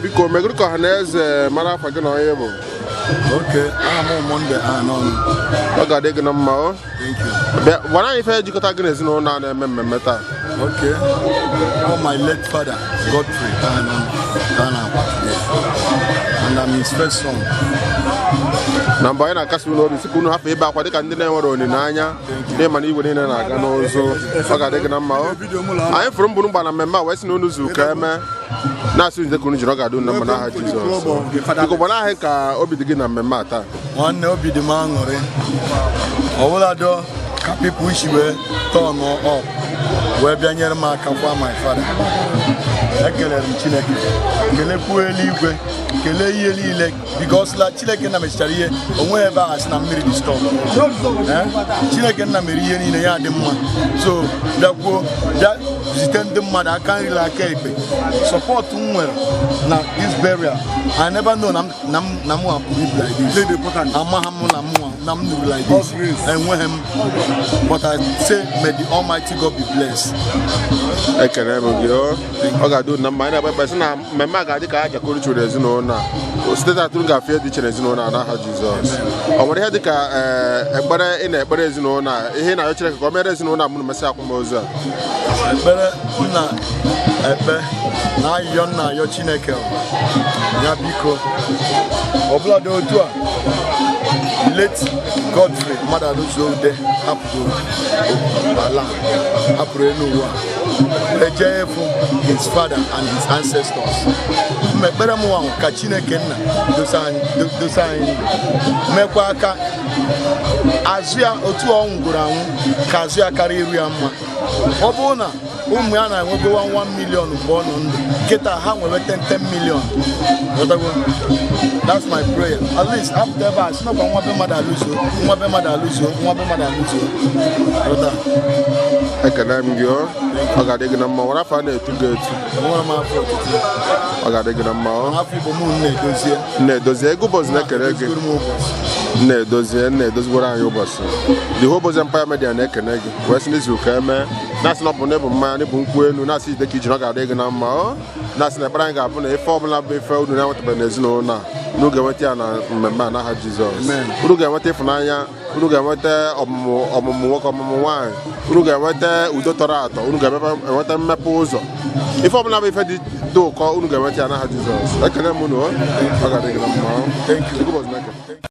Biko megoro ka ọha na eze mara afa gị na onye bụ. Okay, aha m Monday Anọnụ. Ọ ga-adị gị na mma o. Thank you. Bịa, gwara anyị ife jikọta gị na ezinụlọ a na-eme mmemme taa. Okay. Oh, my late father, Godfrey Anọnụ, ka a na-akwa today. And I'm his first son. Na mgbe anyị na-akasi unu obi sị ka unu hapụ ibe akwa dịka ndị na-enwere olileanya n'ịma na igwe niile na-aga n'ụzụ. Ọ ga-adị gị na mma o. Anyị fụrụ mbụrụ mgba na mmemme a wee sị na unu zuru ka eme na-asị nje ka unu jiri ọ ga-adị unu na mma n'aha Jizọs. Biko gbara anyị ka obi dị gị na mmemme a taa. Nwanne, obi dị m aṅụrị. Ọbụladị ka people si wee turn up wee bịa nyere m aka kwa my father. Ekelere m Chineke, kelekwuo eluigwe, kelee ihe niile, because la Chineke nna mechichara ihe onweghị ebe a sị na mmiri dị stop. Chineke nna mere ihe niile ya dị mma, so bịakwuo bịa zite ndị mmadụ aka nri na aka ekpe. Support m nwere na this burial, I never know na m live like this. Amaghị m na m nuru like this. Enweghị m, but I say may the Almighty God be blessed. Ekele m gị o. Ọ ga-adị unu na mma. Anyị na-agba ekpe sị na mmemme a ga-adị ka aja koro chụrụ ezinụlọ a site na atụrụ ga-afịa dị iche na ezinụlọ a n'aha Jizọs. Ọ nwere ihe dị ka ekpere ị na-ekpere ezinụlọ a, ihe ị na-arịọ Chineke ka o mere ezinụlọ a mụrụ mesị akwamozu a? Ekpere m na-ekpe na ayịyọ m na-ayọ Chineke ya biko, ọbụladị otu a late Godfrey Mmadụ Ude hapụrụ ala, hapụrụ elu ụwa, eje efu his father and his ancestors. Ekpere m nwa ka Chineke nna dosa anyị ndụ, mekwa aka azụ ya otu ọ nwụgoro anwụ ka azụ ya karịa iru ya mma. Ọ bụrụ na ụmụ ya na-enwego 1 million mgbe ọ nọ ndụ, kịta ha nwere 10 million. That's my prayer. At least after ebe a sị nakwa nwa be mmadụ alụzuo, nwa be mmadụ alụzuo, nwa be mmadụ alụzuo. Ekele m gị o. Ọ ga-adị gị na mma. Nwere afọ a na-etu gị etu? Nwere m afọ otiti. Ọ ga-adị gị na mma o. Afọ Igbo m na-edozie. Na-edozie ego ụbọchị na-ekele gị. Na-edozie na-edozigboro anyị ụbọchị. The Whole Boys Empire Media na-ekene gị wee sị n'izu ka eme na-asị na ọ bụ na ịbụ mmanya na ịbụ nkwụ elu, na-asị ide ka ijiri ọ ga-adị gị na mma o. Na-asị na ekpere anyị ga-abụ na ife ọbụla bụ ife unu na-enwetabeghị n'ezinụlọ a unu ga-enweta ya na mmemme a n'aha Jizọs. Unu ga-enweta ịfụnanya, unu ga-enweta ọmụmụ nwoke, ọmụmụ nwaanyị, unu ga-enweta udo tọrọ atọ, unu ga-enweta mmepe ụzọ. Ife ọbụla bụ ife dị ụkọ unu ga-enweta ya n'aha Jizọs. Ekele m unu o. Ọ ga-adị gị na mma o.